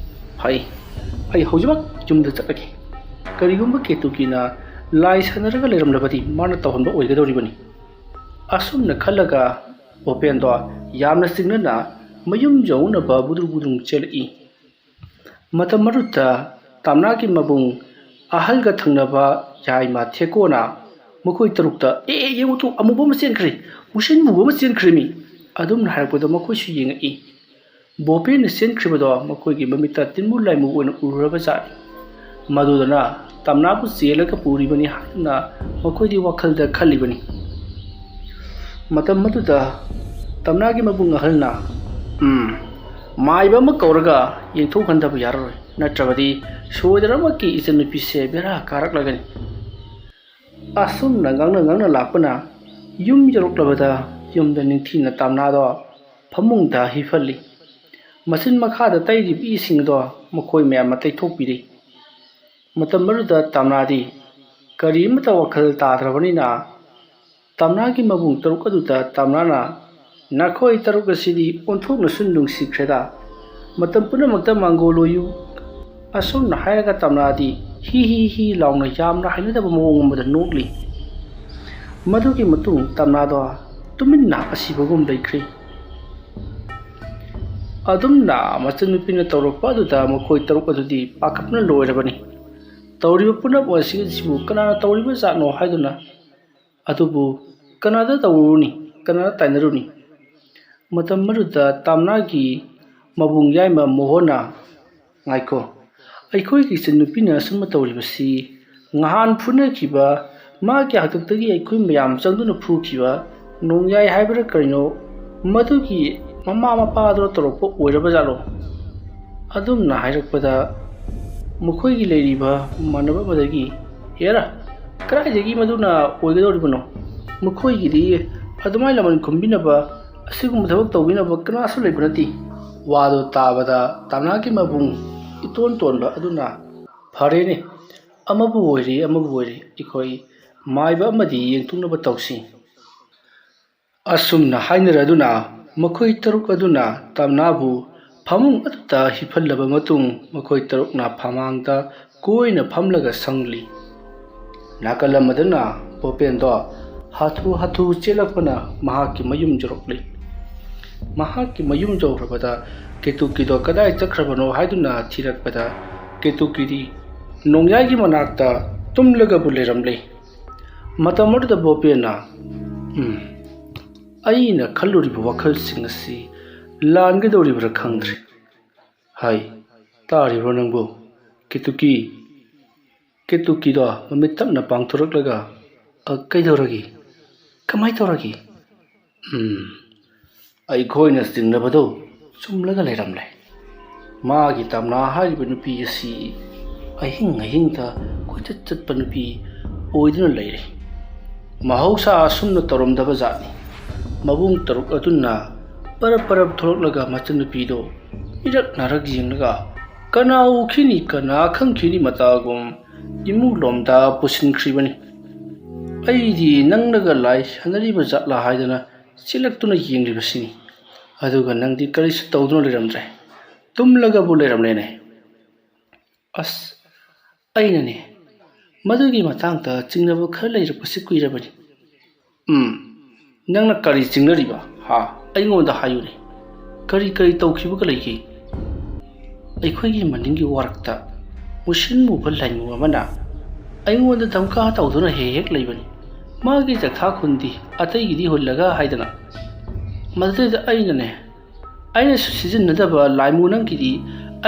ꯑꯩ, ꯑꯩ ꯍꯧꯖꯤꯛꯃꯛ ꯌꯨꯝꯗ ꯆꯠꯂꯒꯦ꯫ ꯀꯔꯤꯒꯨꯝꯕ ꯀꯦꯇꯨꯀꯤꯅ ꯂꯥꯏ ꯁꯥꯟꯅꯔꯒ ꯂꯩꯔꯝꯂꯕꯗꯤ ꯃꯥꯅ ꯇꯧꯍꯟꯕ ꯑꯣꯏꯒꯗꯧꯔꯤꯕꯅꯤ꯫" ꯑꯁꯨꯝꯅ ꯈꯜꯂꯒ ꯕꯣꯄꯦꯟꯗꯣ ꯌꯥꯝꯅ ꯆꯤꯡꯅꯅ ꯃꯌꯨꯝ ꯌꯧꯅꯕ ꯕꯨꯗ꯭ꯔꯨ ꯕꯨꯗ꯭ꯔꯨ ꯆꯦꯜꯂꯛꯏ꯫ ꯃꯇꯝ ꯑꯗꯨꯗ ꯇꯥꯝꯅꯥꯒꯤ ꯃꯕꯨꯡ ꯑꯍꯜꯒ ꯊꯪꯅꯕ ꯌꯥꯏꯃ ꯊꯦꯀꯣꯅ ꯃꯈꯣꯏ ꯇꯔꯨꯛꯇ "ꯑꯦ, ꯑꯦ, ꯌꯦꯡꯉꯨ ꯇꯨ, ꯑꯃꯨꯕ ꯑꯃ ꯆꯦꯟꯈ꯭ꯔꯦ, ꯃꯨꯁꯤꯟ ꯃꯨꯕ ꯑꯃ ꯆꯦꯟꯈ꯭ꯔꯦ ꯃꯤ!" ꯑꯗꯨꯝꯅ ꯍꯥꯏꯔꯛꯄꯗ ꯃꯈꯣꯏꯁꯨ ꯌꯦꯡꯉꯛꯏ꯫ ꯕꯣꯄꯦꯟꯅ ꯆꯦꯟꯈ꯭ꯔꯤꯕꯗꯣ ꯃꯈꯣꯏꯒꯤ ꯃꯃꯤꯠꯇ ꯇꯤꯟꯃꯨ ꯂꯥꯏꯃꯨ ꯑꯣꯏꯅ ꯎꯔꯨꯔꯕ ꯖꯥꯠꯅꯤ꯫ ꯃꯗꯨꯗꯅ ꯇꯥꯝꯅꯥꯕꯨ ꯆꯦꯜꯂꯒ ꯄꯨꯔꯤꯕꯅꯤ ꯍꯥꯏꯗꯨꯅ ꯃꯈꯣꯏꯗꯤ ꯋꯥꯈꯜꯗ ꯈꯜꯂꯤꯕꯅꯤ꯫ ꯃꯇꯝ ꯑꯗꯨꯗ ꯇꯝꯅꯥꯒꯤ ꯃꯕꯨꯡ ꯑꯍꯜꯅ, "ꯎꯝ, ꯃꯥꯏꯕ ꯑꯃ ꯀꯧꯔꯒ ꯌꯦꯡꯊꯣꯛꯍꯟꯗꯕ ꯌꯥꯔꯔꯣꯏ, ꯅꯠꯇ꯭ꯔꯕꯗꯤ ꯁꯣꯏꯗꯅꯃꯛꯀꯤ ꯏꯆꯟꯅꯨꯄꯤꯁꯦ ꯕꯦꯔꯥ ꯀꯥꯔꯛꯂꯒꯅꯤ"꯫ ꯑꯁꯨꯝꯅ ꯉꯥꯡꯅ ꯉꯥꯡꯅ ꯂꯥꯛꯄꯅ ꯌꯨꯝ ꯌꯧꯔꯛꯂꯕꯗ ꯌꯨꯝꯗ ꯅꯤꯡꯊꯤꯅ ꯇꯝꯅꯥꯗꯣ ꯐꯃꯨꯡꯗ ꯍꯤꯞꯍꯜꯂꯤ꯫ ꯃꯆꯤꯟ ꯃꯈꯥꯗ ꯇꯩꯔꯤꯕ ꯏꯁꯤꯡꯗꯣ ꯃꯈꯣꯏ ꯃꯌꯥꯝꯅ ꯇꯩꯊꯣꯛꯄꯤꯔꯤ꯫ ꯃꯇꯝ ꯑꯗꯨꯗ ꯇꯝꯅꯥꯗꯤ ꯀꯔꯤꯃꯠꯇ ꯋꯥꯈꯜ ꯇꯥꯗ꯭ꯔꯕꯅꯤꯅ ꯇꯝꯅꯥꯒꯤ ꯃꯕꯨꯡ ꯇꯔꯨꯛ ꯑꯗꯨꯗ ꯇꯝꯅꯥꯅ, "ꯅꯈꯣꯏ ꯇꯔꯨꯛ ꯑꯁꯤꯗꯤ ꯑꯣꯟꯊꯣꯛꯅꯁꯨ ꯅꯨꯡꯁꯤꯈ꯭ꯔꯦꯗ꯫ ꯃꯇꯝ ꯄꯨꯝꯅꯃꯛꯇ ꯃꯥꯡꯒꯣꯜ ꯑꯣꯏꯌꯨ"꯫ ꯑꯁꯨꯝꯅ ꯍꯥꯏꯔꯒ ꯇꯝꯅꯥꯗꯤ ꯍꯤ ꯍꯤ ꯍꯤ ꯂꯥꯎꯅ ꯌꯥꯝꯅ ꯍꯩꯅꯗꯕ ꯃꯑꯣꯡ ꯑꯃꯗ ꯅꯣꯛꯂꯤ꯫ ꯃꯗꯨꯒꯤ ꯃꯇꯨꯡ ꯇꯝꯅꯥꯗꯣ ꯇꯨꯃꯤꯟꯅ ꯑꯁꯤꯕꯒꯨꯝ ꯂꯩꯈ꯭ꯔꯤ꯫ ꯑꯗꯨꯝꯅ ꯃꯆꯟꯅꯨꯄꯤꯅ ꯇꯧꯔꯛꯄ ꯑꯗꯨꯗ ꯃꯈꯣꯏ ꯇꯔꯨꯛ ꯑꯗꯨꯗꯤ ꯄꯥꯈꯠꯄꯅ ꯂꯣꯏꯔꯕꯅꯤ꯫ ꯇꯧꯔꯤꯕ ꯄꯨꯝꯅꯃꯛ ꯑꯁꯤꯕꯨ ꯀꯅꯥꯅ ꯇꯧꯔꯤꯕ ꯖꯥꯠꯅꯣ ꯍꯥꯏꯗꯨꯅ, ꯑꯗꯨꯕꯨ ꯀꯅꯥꯗ ꯇꯧꯔꯨꯅꯤ, ꯀꯅꯥꯗ ꯇꯥꯏꯅꯔꯨꯅꯤ? ꯃꯇꯝ ꯑꯗꯨꯗ ꯇꯥꯝꯅꯥꯒꯤ ꯃꯕꯨꯡ ꯌꯥꯏꯃ ꯃꯣꯍꯣꯟꯅ, "ꯉꯥꯏꯈꯣ, ꯑꯩꯈꯣꯏꯒꯤ ꯏꯆꯟꯅꯨꯄꯤꯅ ꯑꯁꯨꯝꯕ ꯇꯧꯔꯤꯕꯁꯤ ꯉꯍꯥꯟ ꯐꯨꯅꯈꯤꯕ, ꯃꯥꯒꯤ ꯍꯥꯛꯇꯛꯇꯒꯤ ꯑꯩꯈꯣꯏ ꯃꯌꯥꯝ ꯆꯪꯗꯨꯅ ꯐꯨꯈꯤꯕ ꯅꯣꯡꯌꯥꯏ ꯍꯥꯏꯕ꯭ꯔꯥ ꯀꯔꯤꯅꯣ, ꯃꯗꯨꯒꯤ ꯃꯃꯥ ꯃꯄꯥꯗꯨꯅ ꯇꯧꯔꯛꯄ ꯑꯣꯏꯔꯕ ꯖꯥꯠꯂꯣ?" ꯑꯗꯨꯝꯅ ꯍꯥꯏꯔꯛꯄꯗ ꯃꯈꯣꯏꯒꯤ ꯂꯩꯔꯤꯕ ꯃꯥꯟꯅꯕ ꯑꯃꯗꯒꯤ, "ꯍꯦꯔꯥ, ꯀꯗꯥꯏꯗꯒꯤ ꯃꯗꯨꯅ ꯑꯣꯏꯒꯗꯧꯔꯤꯕꯅꯣ? ꯃꯈꯣꯏꯒꯤꯗꯤ ꯑꯗꯨꯃꯥꯏꯅ ꯂꯃꯟ ꯈꯨꯝꯕꯤꯅꯕ, ꯑꯁꯤꯒꯨꯝꯕ ꯊꯕꯛ ꯇꯧꯕꯤꯅꯕ ꯀꯅꯥꯁꯨ ꯂꯩꯕ ꯅꯠꯇꯦ"꯫ ꯋꯥꯗꯨ ꯇꯥꯕꯗ ꯇꯥꯝꯅꯥꯒꯤ ꯃꯕꯨꯡ ꯏꯇꯣꯟ ꯇꯣꯟꯕ ꯑꯗꯨꯅ, "ꯐꯔꯦꯅꯦ, ꯑꯃꯕꯨ ꯑꯣꯏꯔꯦ ꯑꯃꯕꯨ ꯑꯣꯏꯔꯦ, ꯑꯩꯈꯣꯏ ꯃꯥꯏꯕ ꯑꯃꯗꯤ ꯌꯦꯡꯊꯣꯛꯅꯕ ꯇꯧꯁꯤ"꯫ ꯑꯁꯨꯝꯅ ꯍꯥꯏꯅꯔꯗꯨꯅ ꯃꯈꯣꯏ ꯇꯔꯨꯛ ꯑꯗꯨꯅ ꯇꯥꯝꯅꯥꯕꯨ ꯐꯃꯨꯡ ꯑꯗꯨꯗ ꯍꯤꯞꯍꯜꯂꯕ ꯃꯇꯨꯡ ꯃꯈꯣꯏ ꯇꯔꯨꯛꯅ ꯐꯃꯥꯡꯗ ꯀꯣꯏꯅ ꯐꯝꯂꯒ ꯁꯪꯂꯤ꯫ ꯅꯥꯀꯜ ꯑꯃꯗꯅ ꯕꯣꯄꯦꯟꯗꯣ ꯍꯥꯊꯨ ꯍꯥꯊꯨ ꯆꯦꯜꯂꯛꯄꯅ ꯃꯍꯥꯛꯀꯤ ꯃꯌꯨꯝ ꯌꯧꯔꯛꯂꯤ꯫ ꯃꯍꯥꯛꯀꯤ ꯃꯌꯨꯝ ꯌꯧꯔꯕꯗ ꯀꯦꯇꯨꯀꯤꯗꯣ ꯀꯗꯥꯏ ꯆꯠꯈ꯭ꯔꯕꯅꯣ ꯍꯥꯏꯗꯨꯅ ꯊꯤꯔꯛꯄꯗ ꯀꯦꯇꯨꯀꯤꯗꯤ ꯅꯣꯡꯌꯥꯏꯒꯤ ꯃꯅꯥꯛꯇ ꯇꯨꯝꯂꯒꯕꯨ ꯂꯩꯔꯝꯂꯦ꯫ ꯃꯇꯝ ꯑꯗꯨꯗ ꯕꯣꯄꯦꯟꯅ, "ꯎꯝ, ꯑꯩꯅ ꯈꯜꯂꯨꯔꯤꯕ ꯋꯥꯈꯜꯁꯤꯡ ꯑꯁꯤ ꯂꯥꯟꯒꯗꯧꯔꯤꯕ꯭ꯔꯥ ꯈꯪꯗ꯭ꯔꯦ꯫ ꯍꯥꯏ, ꯇꯥꯔꯤꯕ꯭ꯔꯣ ꯅꯪꯕꯨ? ꯀꯦꯇꯨꯀꯤ!" ꯀꯦꯇꯨꯀꯤꯗꯣ ꯃꯃꯤꯠ ꯇꯞꯅ ꯄꯥꯡꯊꯣꯔꯛꯂꯒ, "ꯑ, ꯀꯩꯗꯧꯔꯒꯦ? ꯀꯃꯥꯏ ꯇꯧꯔꯒꯦ?" ꯎꯝ, ꯑꯩꯈꯣꯏꯅ ꯆꯤꯡꯅꯕꯗꯨ ꯆꯨꯝꯂꯒ ꯂꯩꯔꯝꯂꯦ꯫ ꯃꯥꯒꯤ ꯇꯝꯅꯥ ꯍꯥꯏꯔꯤꯕ ꯅꯨꯄꯤ ꯑꯁꯤ ꯑꯍꯤꯡ ꯑꯍꯤꯡꯗ ꯀꯣꯏꯆꯠ ꯆꯠꯄ ꯅꯨꯄꯤ ꯑꯣꯏꯗꯨꯅ ꯂꯩꯔꯦ꯫ ꯃꯍꯧꯁꯥ ꯑꯁꯨꯝꯅ ꯇꯧꯔꯝꯗꯕ ꯖꯥꯠꯅꯤ꯫ ꯃꯕꯨꯡ ꯇꯔꯨꯛ ꯑꯗꯨꯅ ꯄꯔꯞ ꯄꯔꯞ ꯊꯣꯛꯂꯛꯂꯒ ꯃꯆꯟꯅꯨꯄꯤꯗꯨ ꯃꯤꯔꯛ ꯅꯥꯔꯛ ꯌꯦꯡꯂꯒ "ꯀꯅꯥ ꯎꯈꯤꯅꯤ, ꯀꯅꯥ ꯈꯪꯈꯤꯅꯤ" ꯃꯇꯥꯒꯨꯝ ꯏꯃꯨꯡꯂꯣꯝꯗ ꯄꯨꯁꯤꯟꯈ꯭ꯔꯤꯕꯅꯤ꯫ ꯑꯩꯗꯤ ꯅꯪꯅꯒ ꯂꯥꯏ ꯁꯥꯟꯅꯔꯤꯕ ꯖꯥꯠꯂꯥ ꯍꯥꯏꯗꯅ ꯆꯦꯜꯂꯛꯇꯨꯅ ꯌꯦꯡꯂꯤꯕꯁꯤꯅꯤ꯫ ꯑꯗꯨꯒ ꯅꯪꯗꯤ ꯀꯔꯤꯁꯨ ꯇꯧꯗꯨꯅ ꯂꯩꯔꯝꯗ꯭ꯔꯦ, ꯇꯨꯝꯂꯒꯕꯨ ꯂꯩꯔꯝꯂꯦꯅꯦ꯫ ꯑꯁ, ꯑꯩꯅꯅꯦ, ꯃꯗꯨꯒꯤ ꯃꯇꯥꯡꯗ ꯆꯤꯡꯅꯕ ꯈꯔ ꯂꯩꯔꯛꯄꯁꯤ ꯀꯨꯏꯔꯕꯅꯤ꯫ ꯎꯝ, ꯅꯪꯅ ꯀꯔꯤ ꯆꯤꯡꯅꯔꯤꯕ? ꯍꯥ? ꯑꯩꯉꯣꯟꯗ ꯍꯥꯏꯌꯨꯅꯦ꯫ ꯀꯔꯤ ꯀꯔꯤ ꯇꯧꯈꯤꯕꯒ ꯂꯩꯒꯦ? ꯑꯩꯈꯣꯏꯒꯤ ꯃꯅꯤꯡꯒꯤ ꯋꯥꯔꯛꯇ ꯃꯨꯁꯤꯟ ꯃꯨꯕ ꯂꯥꯏꯃꯨ ꯑꯃꯅ ꯑꯩꯉꯣꯟꯗ ꯙꯝꯀꯥ ꯇꯧꯗꯨꯅ ꯍꯦꯛ ꯍꯦꯛ ꯂꯩꯕꯅꯤ꯫ ꯃꯥꯒꯤ ꯆꯥꯛꯊꯥ ꯈꯨꯟꯗꯤ ꯑꯇꯩꯒꯤꯗꯤ ꯍꯨꯜꯂꯒ ꯍꯥꯏꯗꯅ꯫ ꯃꯗꯨꯗ ꯑꯩꯅꯅꯦ, ꯑꯩꯅꯁꯨ ꯁꯤꯖꯤꯟꯅꯗꯕ ꯂꯥꯏꯃꯨ ꯅꯪꯒꯤꯗꯤ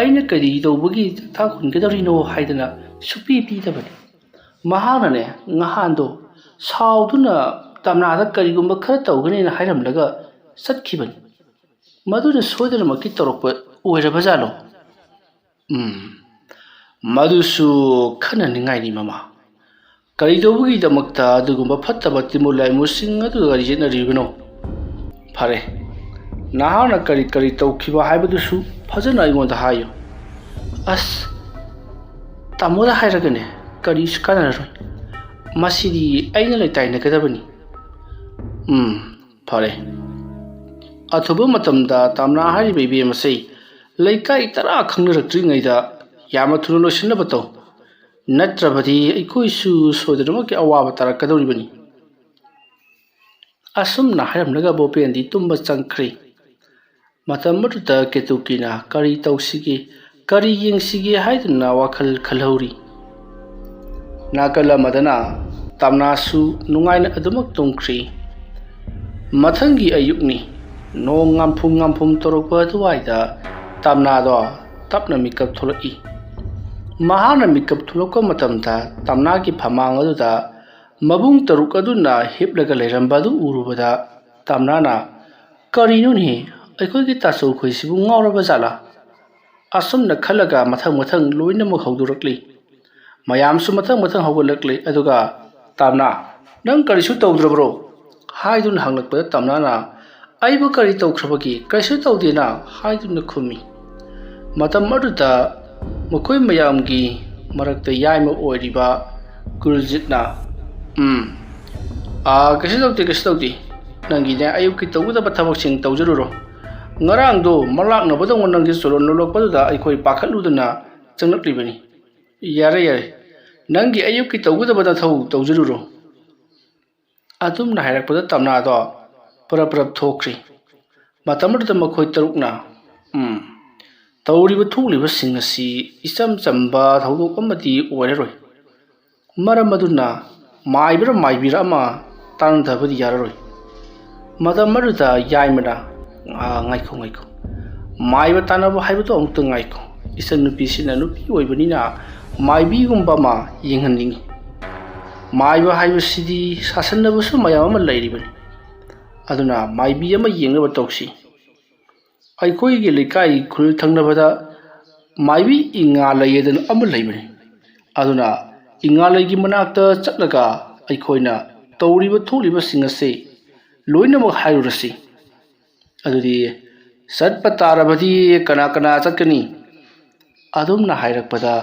ꯑꯩꯅ ꯀꯔꯤ ꯇꯧꯕꯒꯤ ꯆꯥꯛꯊꯥ ꯈꯨꯟꯒꯗꯧꯔꯤꯅꯣ ꯍꯥꯏꯗꯅ ꯁꯨꯄꯤ ꯄꯤꯗꯕꯅꯤ꯫ ꯃꯍꯥꯛꯅꯅꯦ, ꯉꯍꯥꯟꯗꯣ ꯁꯥꯎꯗꯨꯅ ꯇꯝꯅꯥꯗ ꯀꯔꯤꯒꯨꯝꯕ ꯈꯔ ꯇꯧꯒꯅꯤꯅ ꯍꯥꯏꯔꯝꯂꯒ ꯆꯠꯈꯤꯕꯅꯤ꯫ ꯃꯗꯨꯅ ꯁꯣꯏꯗꯅꯃꯛꯀꯤ ꯇꯧꯔꯛꯄ ꯑꯣꯏꯔꯕꯖꯥꯠꯂꯣ? ꯎꯝ, ꯃꯗꯨꯁꯨ ꯈꯟꯅꯅꯤꯡꯉꯥꯏꯅꯤ, ꯃꯃꯥ꯫ ꯀꯔꯤꯗꯧꯕꯒꯤꯗꯃꯛꯇ ꯑꯗꯨꯒꯨꯝꯕ ꯐꯠꯇꯕ ꯇꯤꯃꯨ ꯂꯥꯏꯃꯨꯁꯤꯡ ꯑꯗꯨꯒ ꯌꯦꯠꯅꯔꯤꯕꯅꯣ? ꯐꯔꯦ, ꯅꯍꯥꯛꯅ ꯀꯔꯤ ꯀꯔꯤ ꯇꯧꯈꯤꯕ ꯍꯥꯏꯕꯗꯨꯁꯨ ꯐꯖꯅ ꯑꯩꯉꯣꯟꯗ ꯍꯥꯏꯌꯨ꯫ ꯑꯁ, ꯇꯥꯃꯣꯗ ꯍꯥꯏꯔꯒꯅꯦ, ꯀꯔꯤꯁꯨ ꯀꯥꯟꯅꯔꯔꯣꯏ꯫ ꯃꯁꯤꯗꯤ ꯑꯩꯅ ꯂꯩꯇꯥꯏꯅꯒꯗꯕꯅꯤ꯫ ꯎꯝ, ꯐꯔꯦ꯫ ꯑꯊꯨꯕ ꯃꯇꯝꯗ ꯇꯥꯝꯅꯥ ꯍꯥꯏꯔꯤꯕ ꯏꯕꯦꯝ ꯑꯁꯤ ꯂꯩꯀꯥꯏ ꯇꯔꯥ ꯈꯪꯅꯔꯛꯇ꯭ꯔꯤꯉꯩꯗ ꯌꯥꯝꯅ ꯊꯨꯅ ꯂꯣꯏꯁꯤꯟꯅꯕ ꯇꯧ꯫ ꯅꯠꯇ꯭ꯔꯕꯗꯤ ꯑꯩꯈꯣꯏꯁꯨ ꯁꯣꯏꯗꯅꯃꯛꯀꯤ ꯑꯋꯥꯕ ꯇꯥꯔꯛꯀꯗꯧꯔꯤꯕꯅꯤ꯫ ꯑꯁꯨꯝꯅ ꯍꯥꯏꯔꯝꯂꯒ ꯕꯣꯄꯦꯟꯗꯤ ꯇꯨꯝꯕ ꯆꯪꯈ꯭ꯔꯦ꯫ ꯃꯇꯝ ꯑꯗꯨꯗ ꯀꯦꯇꯨꯀꯤꯅ ꯀꯔꯤ ꯇꯧꯁꯤꯒꯦ, ꯀꯔꯤ ꯌꯦꯡꯁꯤꯒꯦ ꯍꯥꯏꯗꯨꯅ ꯋꯥꯈꯜ ꯈꯜꯍꯧꯔꯤ꯫ ꯅꯥꯀꯜ ꯑꯃꯗꯅ ꯇꯝꯅꯥꯁꯨ ꯅꯨꯡꯉꯥꯏꯅ ꯑꯗꯨꯃꯛ ꯇꯨꯝꯈ꯭ꯔꯤ꯫ ꯃꯊꯪꯒꯤ ꯑꯌꯨꯛꯅꯤ꯫ ꯅꯣꯡ ꯉꯥꯝꯐꯨꯝ ꯉꯥꯝꯐꯨꯝ ꯇꯧꯔꯛꯄ ꯑꯗꯨꯋꯥꯏꯗ ꯇꯝꯅꯥꯗꯣ ꯇꯞꯅ ꯃꯤꯀꯞ ꯊꯣꯛꯂꯛꯏ꯫ ꯃꯍꯥꯛꯅ ꯃꯤꯀꯞ ꯊꯣꯛꯂꯛꯄ ꯃꯇꯝꯗ ꯇꯝꯅꯥꯒꯤ ꯐꯃꯥꯡ ꯑꯗꯨꯗ ꯃꯕꯨꯡ ꯇꯔꯨꯛ ꯑꯗꯨꯅ ꯍꯤꯞꯂꯒ ꯂꯩꯔꯝꯕ ꯑꯗꯨ ꯎꯔꯨꯕꯗ ꯇꯝꯅꯥꯅ, "ꯀꯔꯤꯅꯣꯅꯦ, ꯑꯩꯈꯣꯏꯒꯤ ꯇꯥꯆꯧꯈꯣꯏꯁꯤꯕꯨ ꯉꯥꯎꯔꯕ ꯖꯥꯠꯂꯥ?" ꯑꯁꯨꯝꯅ ꯈꯜꯂꯒ ꯃꯊꯪ ꯃꯊꯪ ꯂꯣꯏꯅꯃꯛ ꯍꯧꯗꯣꯔꯛꯂꯤ꯫ ꯃꯌꯥꯝꯁꯨ ꯃꯊꯪ ꯃꯊꯪ ꯍꯧꯒꯠꯂꯛꯂꯤ꯫ ꯑꯗꯨꯒ ꯇꯝꯅꯥ, "ꯅꯪ ꯀꯔꯤꯁꯨ ꯇꯧꯗ꯭ꯔꯕ꯭ꯔꯣ?" ꯍꯥꯏꯗꯨꯅ ꯍꯪꯂꯛꯄꯗ ꯇꯝꯅꯥꯅ, "ꯑꯩꯕꯨ ꯀꯔꯤ ꯇꯧꯈ꯭ꯔꯕꯒꯦ? ꯀꯔꯤꯁꯨ ꯇꯧꯗꯦꯅ" ꯍꯥꯏꯗꯨꯅ ꯈꯨꯝꯃꯤ꯫ ꯃꯇꯝ ꯑꯗꯨꯗ ꯃꯈꯣꯏ ꯃꯌꯥꯝꯒꯤ ꯃꯔꯛꯇ ꯌꯥꯏꯃ ꯑꯣꯏꯔꯤꯕ ꯒꯨꯜꯖꯤꯠꯅ, "ꯎꯝ, ꯑꯥ, ꯀꯩꯁꯨ ꯇꯧꯗꯦ, ꯀꯩꯁꯨ ꯇꯧꯗꯦ꯫ ꯅꯪꯒꯤꯅꯦ ꯑꯌꯨꯛꯀꯤ ꯇꯧꯒꯗꯕ ꯊꯕꯛꯁꯤꯡ ꯇꯧꯖꯔꯨꯔꯣ꯫ ꯉꯔꯥꯡꯗꯣ ꯃꯂꯥꯛꯅꯕꯗꯧꯅ ꯅꯪꯒꯤ ꯆꯣꯂꯣꯟ ꯅꯣꯂꯛꯄꯗꯨꯗ ꯑꯩꯈꯣꯏ ꯄꯥꯈꯠꯂꯨꯗꯅ ꯆꯪꯂꯛꯂꯤꯕꯅꯤ꯫ ꯌꯥꯔꯦ, ꯌꯥꯔꯦ, ꯅꯪꯒꯤ ꯑꯌꯨꯛꯀꯤ ꯇꯧꯒꯗꯕ ꯅꯊꯧ ꯇꯧꯖꯔꯨꯔꯣ"꯫ ꯑꯗꯨꯝꯅ ꯍꯥꯏꯔꯛꯄꯗ ꯇꯝꯅꯥꯗꯣ ꯄꯔꯞ ꯄꯔꯞ ꯊꯣꯛꯈ꯭ꯔꯤ꯫ ꯃꯇꯝ ꯑꯗꯨꯗ ꯃꯈꯣꯏ ꯇꯔꯨꯛꯅ, "ꯎꯝ, ꯇꯧꯔꯤꯕ ꯊꯣꯛꯂꯤꯕꯁꯤꯡ ꯑꯁꯤ ꯏꯆꯝ ꯆꯝꯕ ꯊꯧꯗꯣꯛ ꯑꯃꯗꯤ ꯑꯣꯏꯔꯔꯣꯏ꯫ ꯃꯔꯝ ꯑꯗꯨꯅ ꯃꯥꯏꯕꯔ ꯃꯥꯏꯕꯤꯔ ꯑꯃ ꯇꯥꯟꯅꯗꯕꯗꯤ ꯌꯥꯔꯔꯣꯏ"꯫ ꯃꯇꯝ ꯑꯗꯨꯗ ꯌꯥꯏꯃꯅ, "ꯑꯥ, ꯉꯥꯏꯈꯣ, ꯉꯥꯏꯈꯣ꯫ ꯃꯥꯏꯕ ꯇꯥꯟꯅꯕ ꯍꯥꯏꯕꯗꯣ ꯑꯃꯨꯛꯇ ꯉꯥꯏꯈꯣ꯫ ꯏꯆꯟꯅꯨꯄꯤꯁꯤꯅ ꯅꯨꯄꯤ ꯑꯣꯏꯕꯅꯤꯅ ꯃꯥꯏꯕꯤꯒꯨꯝꯕ ꯑꯃ ꯌꯦꯡꯍꯟꯅꯤꯡꯉꯤ꯫ ꯃꯥꯏꯕ ꯍꯥꯏꯕꯁꯤꯗꯤ ꯁꯥꯁꯟꯅꯕꯁꯨ ꯃꯌꯥꯝ ꯑꯃ ꯂꯩꯔꯤꯕꯅꯤ꯫ ꯑꯗꯨꯅ ꯃꯥꯏꯕꯤ ꯑꯃ ꯌꯦꯡꯅꯕ ꯇꯧꯁꯤ꯫ ꯑꯩꯈꯣꯏꯒꯤ ꯂꯩꯀꯥꯏ ꯈꯨꯜ ꯊꯪꯅꯕꯗ ꯃꯥꯏꯕꯤ ꯏꯉꯥ ꯂꯩꯌꯦꯗꯅ ꯑꯃ ꯂꯩꯕꯅꯤ꯫ ꯑꯗꯨꯅ ꯏꯉꯥ ꯂꯩꯒꯤ ꯃꯅꯥꯛꯇ ꯆꯠꯂꯒ ꯑꯩꯈꯣꯏꯅ ꯇꯧꯔꯤꯕ ꯊꯣꯛꯂꯤꯕꯁꯤꯡ ꯑꯁꯤ ꯂꯣꯏꯅꯃꯛ ꯍꯥꯏꯔꯨꯔꯁꯤ꯫ ꯑꯗꯨꯗꯤ ꯆꯠꯄ ꯇꯥꯔꯕꯗꯤ ꯀꯅꯥ ꯀꯅꯥ ꯆꯠꯀꯅꯤ?" ꯑꯗꯨꯝꯅ ꯍꯥꯏꯔꯛꯄꯗ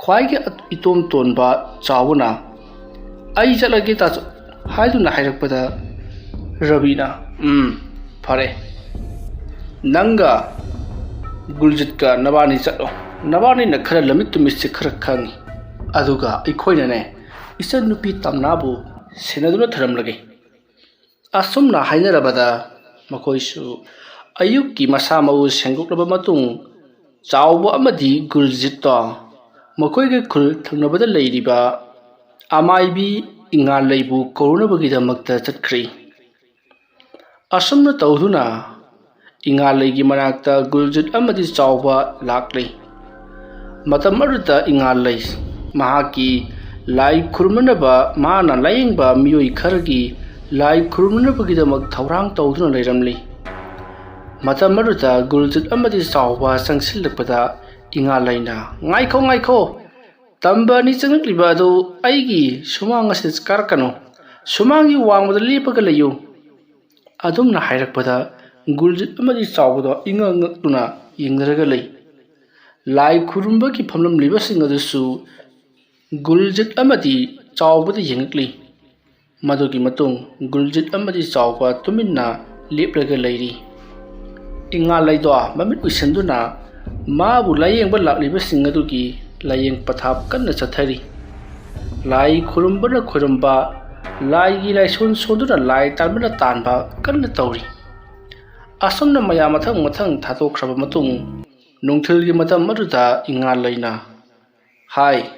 ꯈ꯭ꯋꯥꯏꯒꯤ ꯏꯇꯣꯝ ꯇꯣꯟꯕ ꯆꯥꯎꯕꯅ, "ꯑꯩ ꯆꯠꯂꯒꯦ ꯇꯥꯆꯧ" ꯍꯥꯏꯗꯨꯅ ꯍꯥꯏꯔꯛꯄꯗ ꯔꯕꯤꯅ, "ꯎꯝ, ꯐꯔꯦ꯫ ꯅꯪꯒ ꯒꯨꯜꯖꯤꯠꯀ ꯅꯕꯥꯅꯤ ꯆꯠꯂꯣ꯫ ꯅꯕꯥꯅꯤꯅ ꯈꯔ ꯂꯝꯃꯤꯠ ꯇꯨꯃꯤꯠꯁꯦ ꯈꯔ ꯈꯪꯉꯤ꯫ ꯑꯗꯨꯒ ꯑꯩꯈꯣꯏꯅꯅꯦ, ꯏꯆꯟꯅꯨꯄꯤ ꯇꯝꯅꯥꯕꯨ ꯁꯦꯟꯅꯗꯨꯅ ꯊꯔꯝꯂꯒꯦ"꯫ ꯑꯁꯨꯝꯅ ꯍꯥꯏꯅꯔꯕꯗ ꯃꯈꯣꯏꯁꯨ ꯑꯌꯨꯛꯀꯤ ꯃꯁꯥ ꯃꯎ ꯁꯦꯡꯗꯣꯛꯂꯕ ꯃꯇꯨꯡ, ꯆꯥꯎꯕ ꯑꯃꯗꯤ ꯒꯨꯜꯖꯤꯠꯇꯣ ꯃꯈꯣꯏꯒꯤ ꯈꯨꯜ ꯊꯪꯅꯕꯗ ꯂꯩꯔꯤꯕ ꯑꯃꯥꯏꯕꯤ ꯏꯉꯥꯂꯩꯕꯨ ꯀꯧꯔꯨꯅꯕꯒꯤꯗꯃꯛꯇ ꯆꯠꯈ꯭ꯔꯤ꯫ ꯑꯁꯨꯝꯅ ꯇꯧꯗꯨꯅ ꯏꯉꯥꯂꯩꯒꯤ ꯃꯅꯥꯛꯇ ꯒꯨꯜꯖꯤꯠ ꯑꯃꯗꯤ ꯆꯥꯎꯕ ꯂꯥꯛꯂꯤ꯫ ꯃꯇꯝ ꯑꯗꯨꯗ ꯏꯉꯥꯂꯩ ꯃꯍꯥꯛꯀꯤ ꯂꯥꯏ ꯈꯨꯔꯨꯝꯅꯅꯕ ꯃꯥꯅ ꯂꯥꯌꯦꯡꯕ ꯃꯤꯑꯣꯏ ꯈꯔꯒꯤ ꯂꯥꯏ ꯈꯨꯔꯨꯝꯅꯕꯒꯤꯗꯃꯛ ꯊꯧꯔꯥꯡ ꯇꯧꯗꯨꯅ ꯂꯩꯔꯝꯂꯤ꯫ ꯃꯇꯝ ꯑꯗꯨꯗ ꯒꯨꯜꯖꯤꯠ ꯑꯃꯗꯤ ꯆꯥꯎꯕ ꯆꯪꯁꯤꯜꯂꯛꯄꯗ ꯏꯉꯥ ꯂꯩꯅ, "ꯉꯥꯏꯈꯣ, ꯉꯥꯏꯈꯣ! ꯇꯝꯕ ꯑꯅꯤ ꯆꯪꯂꯛꯂꯤꯕ ꯑꯗꯨ ꯑꯩꯒꯤ ꯁꯨꯃꯥꯡ ꯑꯁꯤꯗ ꯀꯥꯔꯛꯀꯅꯨ꯫ ꯁꯨꯃꯥꯡꯒꯤ ꯋꯥꯡꯃꯗ ꯂꯦꯞꯄꯒ ꯂꯩꯌꯨ"꯫ ꯑꯗꯨꯝꯅ ꯍꯥꯏꯔꯛꯄꯗ ꯒꯨꯜꯖꯤꯠ ꯑꯃꯗꯤ ꯆꯥꯎꯕꯗꯣ ꯏꯉꯛ ꯉꯛꯇꯨꯅ ꯌꯦꯡꯅꯔꯒ ꯂꯩ꯫ ꯂꯥꯏ ꯈꯨꯔꯨꯝꯕꯒꯤ ꯐꯝꯂꯝꯂꯤꯕꯁꯤꯡ ꯑꯗꯨꯁꯨ ꯒꯨꯜꯖꯤꯠ ꯑꯃꯗꯤ ꯆꯥꯎꯕꯗ ꯌꯦꯡꯉꯛꯂꯤ꯫ ꯃꯗꯨꯒꯤ ꯃꯇꯨꯡ ꯒꯨꯜꯖꯤꯠ ꯑꯃꯗꯤ ꯆꯥꯎꯕ ꯇꯨꯃꯤꯟꯅ ꯂꯦꯞꯂꯒ ꯂꯩꯔꯤ꯫ ꯏꯉꯥ ꯂꯩꯗꯣ ꯃꯃꯤꯠ ꯎꯏꯁꯤꯟꯗꯨꯅ ꯃꯥꯕꯨ ꯂꯥꯌꯦꯡꯕ ꯂꯥꯛꯂꯤꯕꯁꯤꯡ ꯑꯗꯨꯒꯤ ꯂꯥꯌꯦꯡ ꯄꯊꯥꯞ ꯀꯟꯅ ꯆꯠꯊꯔꯤ꯫ ꯂꯥꯏ ꯈꯨꯔꯨꯝꯕꯅ ꯈꯨꯔꯨꯝꯕ, ꯂꯥꯏꯒꯤ ꯂꯥꯏꯁꯣꯟ ꯁꯣꯟꯗꯨꯅ ꯂꯥꯏ ꯇꯥꯟꯕꯅ ꯇꯥꯟꯕ ꯀꯟꯅ ꯇꯧꯔꯤ꯫ ꯑꯁꯨꯝꯅ ꯃꯌꯥꯝ ꯃꯊꯪ ꯃꯊꯪ ꯊꯥꯗꯣꯛꯈ꯭ꯔꯕ ꯃꯇꯨꯡ, ꯅꯨꯡꯊꯤꯜꯒꯤ ꯃꯇꯝ ꯑꯗꯨꯗ ꯏꯉꯥ ꯂꯩꯅ, "ꯍꯥꯏ,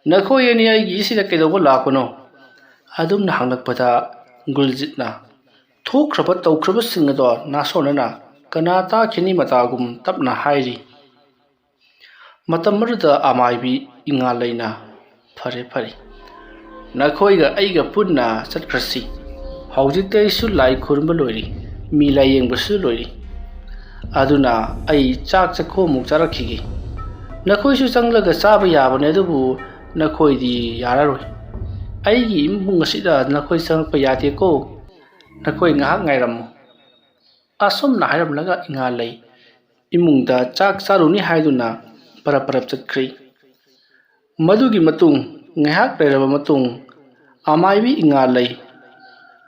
ꯅꯈꯣꯏ ꯑꯅꯤ ꯑꯩꯒꯤ ꯏꯁꯤꯗ ꯀꯩꯗꯧꯕ ꯂꯥꯛꯄꯅꯣ?" ꯑꯗꯨꯝꯅ ꯍꯪꯂꯛꯄꯗ ꯒꯨꯜꯖꯤꯠꯅ ꯊꯣꯛꯈ꯭ꯔꯕ ꯇꯧꯈ꯭ꯔꯕꯁꯤꯡ ꯑꯗꯣ ꯅꯥꯁꯣꯟꯅꯅ ꯀꯅꯥ ꯇꯥꯈꯤꯅꯤ ꯃꯇꯥꯒꯨꯝ ꯇꯞꯅ ꯍꯥꯏꯔꯤ꯫ ꯃꯇꯝ ꯑꯗꯨꯗ ꯑꯃꯥꯏꯕꯤ ꯏꯉꯥ ꯂꯩꯅ, "ꯐꯔꯦ, ꯐꯔꯦ, ꯅꯈꯣꯏꯒ ꯑꯩꯒ ꯄꯨꯟꯅ ꯆꯠꯈ꯭ꯔꯁꯤ꯫ ꯍꯧꯖꯤꯛꯇꯤ ꯑꯩꯁꯨ ꯂꯥꯏ ꯈꯨꯔꯨꯝꯕ ꯂꯣꯏꯔꯤ, ꯃꯤ ꯂꯥꯏꯌꯦꯡꯕꯁꯨ ꯂꯣꯏꯔꯤ꯫ ꯑꯗꯨꯅ ꯑꯩ ꯆꯥꯛ ꯆꯈꯣꯝꯃꯨꯛ ꯆꯥꯔꯛꯈꯤꯒꯦ꯫ ꯅꯈꯣꯏꯁꯨ ꯆꯪꯂꯒ ꯆꯥꯕ ꯌꯥꯕꯅꯦ, ꯑꯗꯨꯕꯨ ꯅꯈꯣꯏꯗꯤ ꯌꯥꯔꯔꯣꯏ꯫ ꯑꯩꯒꯤ ꯏꯃꯨꯡ ꯑꯁꯤꯗ ꯅꯈꯣꯏ ꯆꯪꯂꯛꯄ ꯌꯥꯗꯦꯀꯣ꯫ ꯅꯈꯣꯏ ꯉꯥꯏꯍꯥꯛ ꯉꯥꯏꯔꯝꯃꯨ"꯫ ꯑꯁꯨꯝꯅ ꯍꯥꯏꯔꯝꯂꯒ ꯏꯉꯥ ꯂꯩ ꯏꯃꯨꯡꯗ ꯆꯥꯛ ꯆꯥꯔꯨꯅꯤ ꯍꯥꯏꯗꯨꯅ ꯄꯔꯞ ꯄꯔꯞ ꯆꯠꯈ꯭ꯔꯤ꯫ ꯃꯗꯨꯒꯤ ꯃꯇꯨꯡ ꯉꯥꯏꯍꯥꯛ ꯂꯩꯔꯕ ꯃꯇꯨꯡ ꯑꯃꯥꯏꯕꯤ ꯏꯉꯥ ꯂꯩ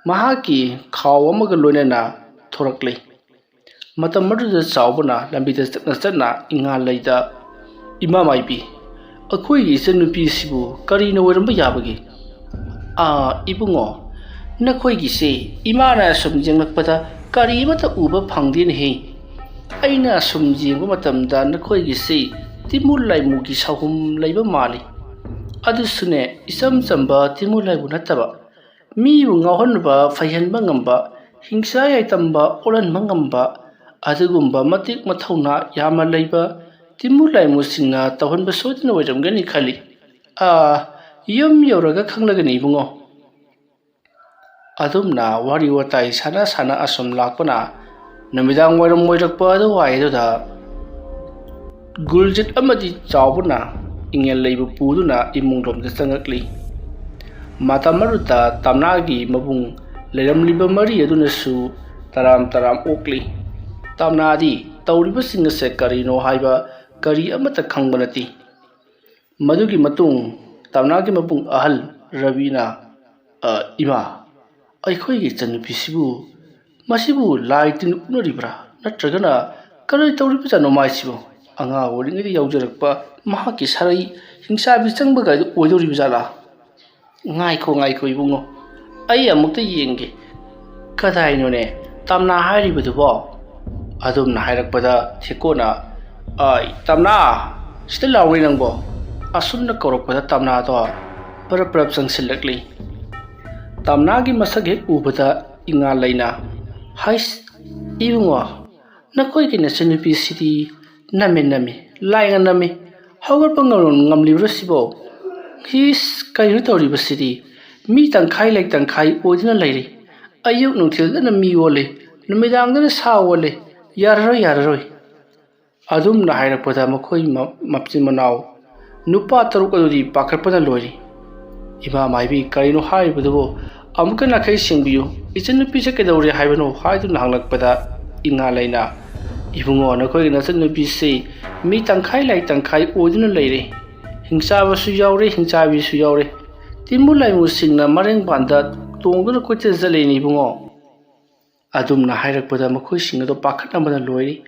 ꯃꯍꯥꯛꯀꯤ ꯈꯥꯎ ꯑꯃꯒ ꯂꯣꯏꯅꯅ ꯊꯣꯔꯛꯂꯤ꯫ ꯃꯇꯝ ꯑꯗꯨꯗ ꯆꯥꯎꯕꯅ ꯂꯝꯕꯤꯗ ꯆꯠꯅ ꯆꯠꯅ ꯏꯉꯥ ꯂꯩꯗ, "ꯏꯃꯥ ꯃꯥꯏꯕꯤ, ꯑꯩꯈꯣꯏꯒꯤ ꯏꯆꯟꯅꯨꯄꯤꯁꯤꯕꯨ ꯀꯔꯤꯅ ꯑꯣꯏꯔꯝꯕ ꯌꯥꯕꯒꯦ?" "ꯑꯥ, ꯏꯕꯨꯡꯉꯣ, ꯅꯈꯣꯏꯒꯤꯁꯦ ꯏꯃꯥꯅ ꯑꯁꯨꯝ ꯌꯦꯡꯂꯛꯄꯗ ꯀꯔꯤ ꯑꯃꯠꯇ ꯎꯕ ꯐꯪꯗꯦꯅꯦꯍꯦ꯫ ꯑꯩꯅ ꯑꯁꯨꯝ ꯌꯦꯡꯕ ꯃꯇꯝꯗ ꯅꯈꯣꯏꯒꯤꯁꯦ ꯇꯤꯃꯨ ꯂꯥꯏꯃꯨꯒꯤ ꯁꯥꯍꯨꯝ ꯂꯩꯕ ꯃꯥꯜꯂꯤ꯫ ꯑꯗꯨꯁꯨꯅꯦ, ꯏꯆꯝ ꯆꯝꯕ ꯇꯤꯃꯨ ꯂꯥꯏꯃꯨ ꯅꯠꯇꯕ, ꯃꯤꯕꯨ ꯉꯥꯎꯍꯟꯕ, ꯐꯩꯍꯟꯕ ꯉꯝꯕ, ꯍꯤꯡꯁꯥ ꯌꯥꯏꯇꯝꯕ ꯑꯣꯜꯍꯟꯕ ꯉꯝꯕ, ꯑꯗꯨꯒꯨꯝꯕ ꯃꯇꯤꯛ ꯃꯊꯧꯅꯥ ꯌꯥꯝꯅ ꯂꯩꯕ ꯇꯤꯃꯨ ꯂꯥꯏꯃꯨꯁꯤꯡꯅ ꯇꯧꯍꯟꯕ ꯁꯣꯏꯗꯅ ꯑꯣꯏꯔꯝꯒꯅꯤ ꯈꯜꯂꯤ꯫ ꯑꯥ, ꯌꯨꯝ ꯌꯧꯔꯒ ꯈꯪꯂꯒꯅꯤ ꯏꯕꯨꯡꯉꯣ"꯫ ꯑꯗꯨꯝꯅ ꯋꯥꯔꯤ ꯋꯥꯇꯥꯏ ꯁꯥꯟꯅ ꯁꯥꯟꯅ ꯑꯁꯨꯝ ꯂꯥꯛꯄꯅ, ꯅꯨꯃꯤꯗꯥꯡ ꯋꯥꯏꯔꯝ ꯑꯣꯏꯔꯛꯄ ꯑꯗꯨꯋꯥꯏ ꯑꯗꯨꯗ ꯒꯨꯜꯖꯤꯠ ꯑꯃꯗꯤ ꯆꯥꯎꯕꯅ ꯏꯉꯦꯜ ꯂꯩꯕ ꯄꯨꯗꯨꯅ ꯏꯃꯨꯡꯂꯣꯝꯗ ꯆꯪꯉꯛꯂꯤ꯫ ꯃꯇꯝ ꯑꯗꯨꯗ ꯇꯝꯅꯥꯒꯤ ꯃꯕꯨꯡ ꯂꯩꯔꯝꯂꯤꯕ ꯃꯔꯤ ꯑꯗꯨꯅꯁꯨ ꯇꯔꯥꯝ ꯇꯔꯥꯝ ꯑꯣꯛꯂꯤ꯫ ꯇꯝꯅꯥꯗꯤ ꯇꯧꯔꯤꯕꯁꯤꯡ ꯑꯁꯦ ꯀꯔꯤꯅꯣ ꯍꯥꯏꯕ ꯀꯔꯤ ꯑꯃꯠꯇ ꯈꯪꯕ ꯅꯠꯇꯦ꯫ ꯃꯗꯨꯒꯤ ꯃꯇꯨꯡ ꯇꯝꯅꯥꯒꯤ ꯃꯕꯨꯡ ꯑꯍꯜ ꯔꯕꯤꯅ, "ꯑ, ꯏꯃꯥ, ꯑꯩꯈꯣꯏꯒꯤ ꯏꯆꯟꯅꯨꯄꯤꯁꯤꯕꯨ, ꯃꯁꯤꯕꯨ ꯂꯥꯏ ꯇꯤꯟ ꯎꯅꯔꯤꯕ꯭ꯔꯥ? ꯅꯠꯇ꯭ꯔꯒꯅ ꯀꯔꯤ ꯇꯧꯔꯤꯕꯖꯥꯠꯅꯣ ꯃꯥꯏꯁꯤꯕꯨ? ꯑꯉꯥꯡ ꯑꯣꯏꯔꯤꯉꯩꯗ ꯌꯥꯎꯖꯔꯛꯄ ꯃꯍꯥꯛꯀꯤ ꯁꯥꯔꯩ ꯍꯤꯡꯆꯥꯕꯤ ꯆꯪꯕꯒꯥꯏꯗꯨ ꯑꯣꯏꯗꯧꯔꯤꯕꯖꯥꯠꯂꯥ?" "ꯉꯥꯏꯈꯣ, ꯉꯥꯏꯈꯣ ꯏꯕꯨꯡꯉꯣ, ꯑꯩ ꯑꯃꯨꯛꯇ ꯌꯦꯡꯒꯦ꯫ ꯀꯗꯥꯏꯅꯣꯅꯦ ꯇꯝꯅꯥ ꯍꯥꯏꯔꯤꯕꯗꯨꯕꯣ?" ꯑꯗꯨꯝꯅ ꯍꯥꯏꯔꯛꯄꯗ ꯊꯦꯛꯀꯣꯅ, "ꯑꯥꯏ, ꯇꯝꯅꯥ, ꯁꯤꯗ ꯂꯥꯎꯅꯦ ꯅꯪꯕꯣ!" ꯑꯁꯨꯝꯅ ꯀꯧꯔꯛꯄꯗ ꯇꯝꯅꯥꯗꯣ ꯄꯔꯞ ꯄꯔꯞ ꯆꯪꯁꯤꯜꯂꯛꯂꯤ꯫ ꯇꯝꯅꯥꯒꯤ ꯃꯁꯛ ꯍꯦꯛ ꯎꯕꯗ ꯏꯉꯥ ꯂꯩꯅ, "ꯍꯩꯁ, ꯏꯕꯨꯡꯉꯣ, ꯅꯈꯣꯏꯒꯤ ꯅꯆꯟꯅꯨꯄꯤꯁꯤꯗꯤ ꯅꯝꯃꯦ ꯅꯝꯃꯦ, ꯂꯥꯏꯅ ꯅꯝꯃꯦ꯫ ꯍꯧꯒꯠꯄ ꯉꯝ-, ꯉꯝꯂꯤꯕ꯭ꯔꯣ ꯁꯤꯕꯣ? ꯏꯁ, ꯀꯩꯅꯣ ꯇꯧꯔꯤꯕꯁꯤꯗꯤ? ꯃꯤ ꯇꯪꯈꯥꯏ ꯂꯩ ꯇꯪꯈꯥꯏ ꯑꯣꯏꯗꯨꯅ ꯂꯩꯔꯦ꯫ ꯑꯌꯨꯛ ꯅꯨꯡꯊꯤꯜꯗꯅ ꯃꯤ ꯑꯣꯜꯂꯦ, ꯅꯨꯃꯤꯗꯥꯡꯗꯅ ꯁꯥ ꯑꯣꯜꯂꯦ꯫ ꯌꯥꯔꯔꯣꯏ, ꯌꯥꯔꯔꯣꯏ!" ꯑꯗꯨꯝꯅ ꯍꯥꯏꯔꯛꯄꯗ ꯃꯈꯣꯏ ꯃ-, ꯃꯆꯤꯟ ꯃꯅꯥꯎ ꯅꯨꯄꯥ ꯇꯔꯨꯛ ꯑꯗꯨꯗꯤ ꯄꯥꯈꯠꯄꯅ ꯂꯣꯏꯔꯤ꯫ "ꯏꯃꯥ ꯃꯥꯏꯕꯤ, ꯀꯔꯤꯅꯣ ꯍꯥꯏꯔꯤꯕꯗꯨꯕꯨ? ꯑꯃꯨꯛꯀ ꯅꯥꯈꯩ ꯁꯦꯡꯕꯤꯌꯨ꯫ ꯏꯆꯟꯅꯨꯄꯤꯁꯦ ꯀꯩꯗꯧꯔꯦ ꯍꯥꯏꯕꯅꯣ?" ꯍꯥꯏꯗꯨꯅ ꯍꯪꯂꯛꯄꯗ ꯏꯉꯥ ꯂꯩꯅ, "ꯏꯕꯨꯡꯉꯣ, ꯅꯈꯣꯏꯒꯤ ꯅꯆꯟꯅꯨꯄꯤꯁꯦ ꯃꯤ ꯇꯪꯈꯥꯏ ꯂꯥꯏ ꯇꯪꯈꯥꯏ ꯑꯣꯏꯗꯨꯅ ꯂꯩꯔꯦ꯫ ꯍꯤꯡꯆꯥꯕꯁꯨ ꯌꯥꯎꯔꯦ, ꯍꯤꯡꯆꯥꯕꯤꯁꯨ ꯌꯥꯎꯔꯦ꯫ ꯇꯤꯟꯕꯨ ꯂꯥꯏꯃꯨꯁꯤꯡꯅ ꯃꯔꯦꯡ ꯄꯥꯟꯗ ꯇꯣꯡꯗꯨꯅ ꯀꯣꯏꯆꯠ ꯆꯠꯂꯤꯅꯦ ꯏꯕꯨꯡꯉꯣ꯫" ꯑꯗꯨꯝꯅ ꯍꯥꯏꯔꯛꯄꯗ ꯃꯈꯣꯏꯁꯤꯡ ꯑꯗꯨ ꯄꯥꯈꯠꯅꯕꯅ ꯂꯣꯏꯔꯤ꯫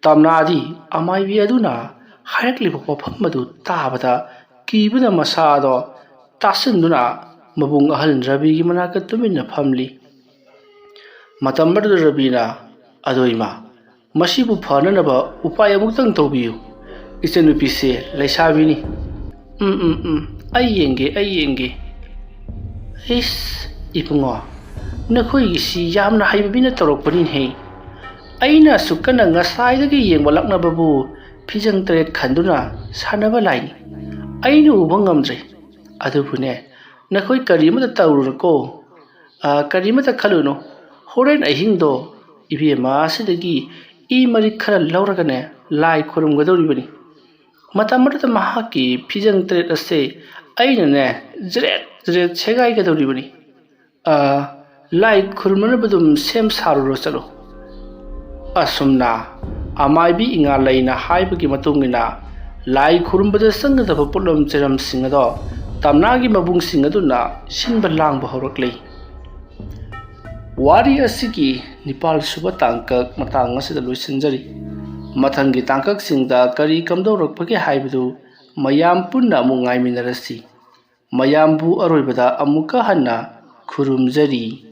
ꯇꯝꯅꯥꯗꯤ ꯑꯃꯥꯏꯕꯤ ꯑꯗꯨꯅ ꯍꯥꯏꯔꯛꯂꯤꯕ ꯋꯥꯐꯝ ꯑꯗꯨ ꯇꯥꯕꯗ ꯀꯤꯕꯅ ꯃꯁꯥꯗꯣ ꯇꯥꯁꯤꯟꯗꯨꯅ ꯃꯕꯨꯡ ꯑꯍꯜ ꯔꯕꯤꯒꯤ ꯃꯅꯥꯛꯇ ꯇꯨꯃꯤꯟꯅ ꯐꯝꯂꯤ꯫ ꯃꯇꯝ ꯑꯗꯨꯗ ꯔꯕꯤꯅ, "ꯑꯗꯣ ꯏꯃꯥ, ꯃꯁꯤꯕꯨ ꯐꯅꯅꯕ ꯎꯄꯥꯏ ꯑꯃꯨꯛꯇꯪ ꯇꯧꯕꯤꯌꯨ꯫ ꯏꯆꯟꯅꯨꯄꯤꯁꯦ ꯂꯩꯁꯥꯕꯤꯅꯤ꯫" "ꯎꯝ, ꯎꯝ, ꯎꯝ, ꯑꯩ ꯌꯦꯡꯒꯦ, ꯑꯩ ꯌꯦꯡꯒꯦ꯫" "ꯏꯁ, ꯏꯕꯨꯡꯉꯣ, ꯅꯈꯣꯏꯒꯤꯁꯤ ꯌꯥꯝꯅ ꯍꯩꯕ ꯃꯤꯅ ꯇꯧꯔꯛꯄꯅꯤꯅꯦꯍꯦ꯫ ꯑꯩꯅ ꯑꯁꯨꯛ ꯀꯟꯅ ꯉꯁꯥꯏꯗꯒꯤ ꯌꯦꯡꯕ ꯂꯥꯛꯅꯕꯕꯨ ꯐꯤꯖꯪ ꯇꯔꯦꯠ ꯈꯟꯗꯨꯅ ꯁꯥꯟꯅꯕ ꯂꯥꯏꯅꯤ꯫ ꯑꯩꯅ ꯎꯕ ꯉꯝꯗ꯭ꯔꯦ꯫ ꯑꯗꯨꯕꯨꯅꯦ, ꯅꯈꯣꯏ ꯀꯔꯤ ꯑꯃꯠꯇ ꯇꯧꯔꯨꯅꯨꯀꯣ꯫ ꯑ, ꯀꯔꯤꯃꯇ ꯈꯜꯂꯨꯅꯨ꯫ ꯍꯣꯔꯦꯟ ꯑꯍꯤꯡꯗꯣ ꯏꯕꯦꯝꯃ ꯑꯁꯤꯗꯒꯤ ꯏ ꯃꯔꯤꯛ ꯈꯔ ꯂꯧꯔꯒꯅꯦ, ꯂꯥꯏ ꯈꯨꯔꯨꯝꯒꯗꯧꯔꯤꯕꯅꯤ꯫ ꯃꯇꯝ ꯑꯗꯨꯗ ꯃꯍꯥꯛꯀꯤ ꯐꯤꯖꯪ ꯇꯔꯦꯠ ꯑꯁꯦ ꯑꯩꯅꯅꯦ, ꯖꯔꯦꯠ ꯖꯔꯦꯠ ꯁꯦꯒꯥꯏꯒꯗꯧꯔꯤꯕꯅꯤ꯫ ꯑ, ꯂꯥꯏ ꯈꯨꯔꯨꯝꯅꯅꯕ ꯑꯗꯨꯝ ꯁꯦꯝ ꯁꯥꯔꯨꯔꯣ ꯆꯠꯂꯣ꯫ ꯑꯁꯨꯝꯅ ꯑꯃꯥꯏꯕꯤ ꯏꯉꯥꯂꯩꯅ ꯍꯥꯏꯕꯒꯤ ꯃꯇꯨꯡ ꯏꯟꯅ ꯂꯥꯏ ꯈꯨꯔꯨꯝꯕꯗ ꯆꯪꯒꯗꯕ ꯄꯣꯠꯂꯝ ꯆꯩꯔꯝꯁꯤꯡ ꯑꯗꯣ ꯇꯝꯅꯥꯒꯤ ꯃꯕꯨꯡꯁꯤꯡ ꯑꯗꯨꯅ ꯁꯤꯟꯕ ꯂꯥꯡꯕ ꯍꯧꯔꯛꯂꯤ꯫ ꯋꯥꯔꯤ ꯑꯁꯤꯒꯤ ꯅꯤꯄꯥꯜ ꯁꯨꯕ ꯇꯥꯡꯀꯛ ꯃꯇꯥꯡ ꯑꯁꯤꯗ ꯂꯣꯏꯁꯤꯟꯖꯔꯤ꯫ ꯃꯊꯪꯒꯤ ꯇꯥꯡꯀꯛꯁꯤꯡꯗ ꯀꯔꯤ ꯀꯝꯗꯧꯔꯛꯄꯒꯦ ꯍꯥꯏꯕꯗꯨ ꯃꯌꯥꯝ ꯄꯨꯟꯅ ꯑꯃꯨꯛ ꯉꯥꯏꯃꯤꯟꯅꯔꯁꯤ꯫ ꯃꯌꯥꯝꯕꯨ ꯑꯔꯣꯏꯕꯗ ꯑꯃꯨꯛꯀ ꯍꯟꯅ ꯈꯨꯔꯨꯝꯖꯔꯤ꯫